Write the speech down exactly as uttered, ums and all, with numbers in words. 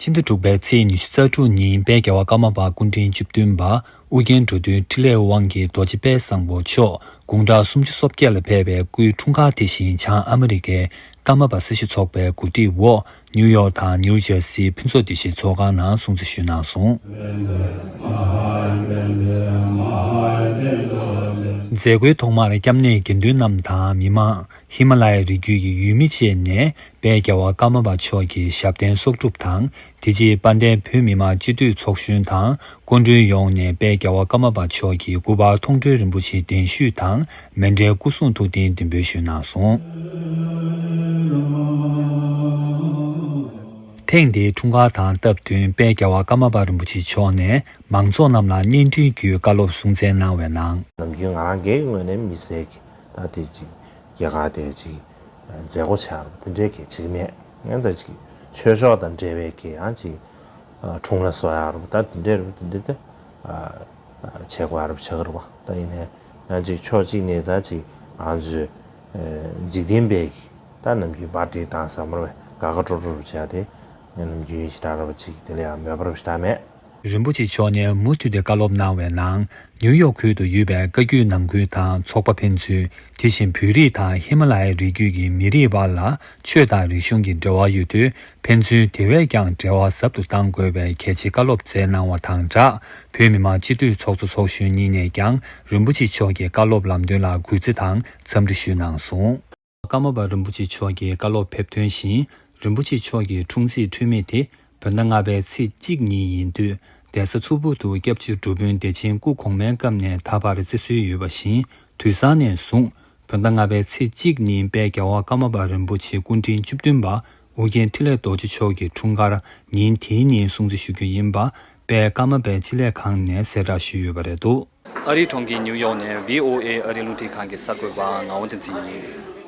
ཕྱི་ཟླ་དྲུག་པའི་ཚེས་ཉི་ཤུ་རྩ་དྲུག་ཉིན་དཔལ་རྒྱལ་བ་ཀརྨ་པ་སྐུ་ཕྲེང་བཅུ་བདུན་པ་ཨུ་རྒྱན་འགྲོ་དོན་འཕྲིན་ལས་དབང་གིས་རྡོ་རྗེ་དཔལ་བཟང་པོ་མཆོག་དགུང་གྲངས་སུམ་ཅུ་སོ་བརྒྱད་ལ་ཕེབས་པའི་སྐུའི་འཁྲུངས་སྐར་དེ་བཞིན་བྱང་ཨ་མི་རི་ཀའི་ཀརྨ་པ་སེར་ཤུལ་ཚོགས་པའི་གོ་སྒྲིག་འོག་ནིའུ་ཡོག་དང་ནིའུ་ཇར་སིའི་ཕུན་ཚོགས་སྡེ་བཞིའི་ཚོགས་ཁང་ནང་སྲུང་བརྩི་ཞུས་གནང་སོང་། མཛད་སྒོའི་ཐོག་མར་སྐྱབས་གནས་དགེ་འདུན་རྣམས་དང་མི་མང་། ཧི་མ་ལ་ཡའི་རི་རྒྱུད་ཀྱི་ཡུལ་མི་བཅས་ནས་དཔལ་རྒྱལ་བ་ཀརྨ་པ་མཆོག་གི་ཞབས་བརྟན་གསོག་སྒྲུབ་དང་། དེ་རྗེས་དཔལ་ལྡན་བོད་མི་མང་སྤྱི་འཐུས་ཚོགས་གཞོན་དང་སྐུ་མགྲོན་ཡོངས་ནས་དཔལ་རྒྱལ་བ་ཀརྨ་པ་མཆོག་གི་སྐུ་པར་མཐོང་གྲོལ་རིན་པོ་ཆེའི་གདན་ཞུས་དང་མཎྜལ་སྐུ་གསུང་ཐུགས་རྟེན་འདོན་འབུལ་ཞུས་གནང་སོང་། ཐེངས་འདིའི་འཁྲུངས་སྐར་དང་སྟབས་བསྟུན་དཔལ་རྒྱལ་བ་ཀརྨ་པ་རིན་པོ་ཆེ་མཆོག་ནས་མང་ཚོགས་རྣམས་ལ་བརྙན་འཕྲིན་བརྒྱུད་བཀའ་སློབ་གསུང་བསྩལ་གནང་བའི་ནང་། ནམ་རྒྱུན་ང་རང་སྒེར་གྱི་ངོས་ནས་མི་སེར་གྱི་ད་དེ་ཅིག་རྒྱ་གར་དེ་ཅིག་མཛད་སྒོ་ཆགས་རབས་དེ་འདྲའི་གལ་ཆེ་གི་མེད། ཡང་ད་ཅིག་ཆོས་ཕྱོགས་དང་འབྲེལ་བའི་གི་ཡང་ཅིག་འཁྲུངས་ལྷ་གསོལ་ཡག་རབས་ད་དེ་འདྲའི་རབས་དེ་འདྲའི་ད་བྱེད་དགོས་ཡག་རབས་བྱེད་ཀྱི་རེད་པ། ད་ཡིན་ནའི་ཡང་ཅིག་ཕྱོགས་གཅིག་ནས་ད་ཅིག་ང་ཚོའི་འཇིག་རྟེན་པའི་གི་ད་ནམ་རྒྱུན་པར་ཊི་དང་ཟ་མར་བའི་དགའ་དགའ་སྤྲོ་སྤྲོ་རུ་བྱས་ཏེ་ནམ་རྒྱུན་ཞེ་དྲག་རབས་ཅིག་དེ་ལ་ཡང་མོས་པ་རབས་ཞེ་དྲག་མེད། རིན་པོ་ཆེ་མཆོག་ནས་མུ་མཐུད་དེ་བཀའ་སློབ་གནང་བའི་ནང་། ནིའུ་ཡོག་ཁུལ་དུ་ཡོད་པའི་བཀའ་བརྒྱུད་ནང་ཁུལ་དང་ཚོགས་པ་ཕན་ཚུན། དེ་བཞིན་བོད་རིགས་དང་ཧི་མ་ལ་ཡའི་རི་རྒྱུད་ཀྱི་མི་རིགས་བར་ལ་ཆོས་དང་རིག་གཞུང་གི་འབྲེལ་བ་ཡོད་དུས། ཕན་ཚུན་དེ་བས་ཀྱང་འབྲེལ་བ་ཟབ་ཏུ་གཏང་དགོས་པའི་གལ་ཆེའི་བཀའ་སློབ་སྩལ་གནང་བ་དང་སྦྲགས། བོད་མི་མང་སྤྱི་འཐུས་ཚོགས་གཙོ་ཚོགས་གཞོན་གཉིས་ནས་ཀྱང་རིན་པོ་ཆེ་མཆོག་གི་བཀའ་སློབ་ལམ་སྟོན་ལ་གུས་བརྩི་དང་འཚམས་འདྲི་ཞུས་གནང་སོང་། ཀརྨ་པ་རིན་པོ་ཆེ་མཆོག་གི་བཀའ་སློབ་ཕེབས་ཐོན་བཞིན། རིན་པོ་ཆེ་མཆོག་གི་འཁྲུངས་ཚེས་འཁྲུལ་མེད་དེ་བོད་ཟླ་ལྔ་པའི་ཚེས་གཅིག་ཉིན་ཡིན་དུས། གདན་ས་མཚུར་ཕུ་དུ་སྐྱབས་རྗེ་འགྲོ་དཔོན་བདེ་ཆེན་སྐུ་གོང་མའི་སྐབས་ནས་ད་བར་བརྩི་སྲོལ་ཡོད་པ་བཞིན། དུས་སང་ནས་བཟུང་བོད་ཟླ་ལྔ་པའི་ཚེས་གཅིག་ཉིན་དཔལ་རྒྱལ་བ་ཀརྨ་པ་རིན་པོ་ཆེ་སྐུ་ཕྲེང་བཅུ་བདུན་པ་ཨོ་རྒྱན་འཕྲིན་ལས་རྡོ་རྗེ་མཆོག་གི་འཁྲུངས་སྐར་ཉིན་དེའི་ཉིན་སྲུང་བརྩི་ཞུ་རྒྱུ་ཡིན་པ་དཔལ་ཀརྨ་པའི་སྤྱི་ལས་ཁང་ནས་གསལ་བསྒྲགས་ཞུས་ཡོད་པ་རེད་འདུག་ཨ་རིའི་གྲོང་ཁྱེར་ནིའུ་ཡོག་ནས་བྷི་ཨོ་ཨེ་ཨ་རིའི་རླུང་འཕྲིན་ཁང་གི་གསར་འགོད་པ་ངག་དབང་བསྟན་འཛིན་ཡིན།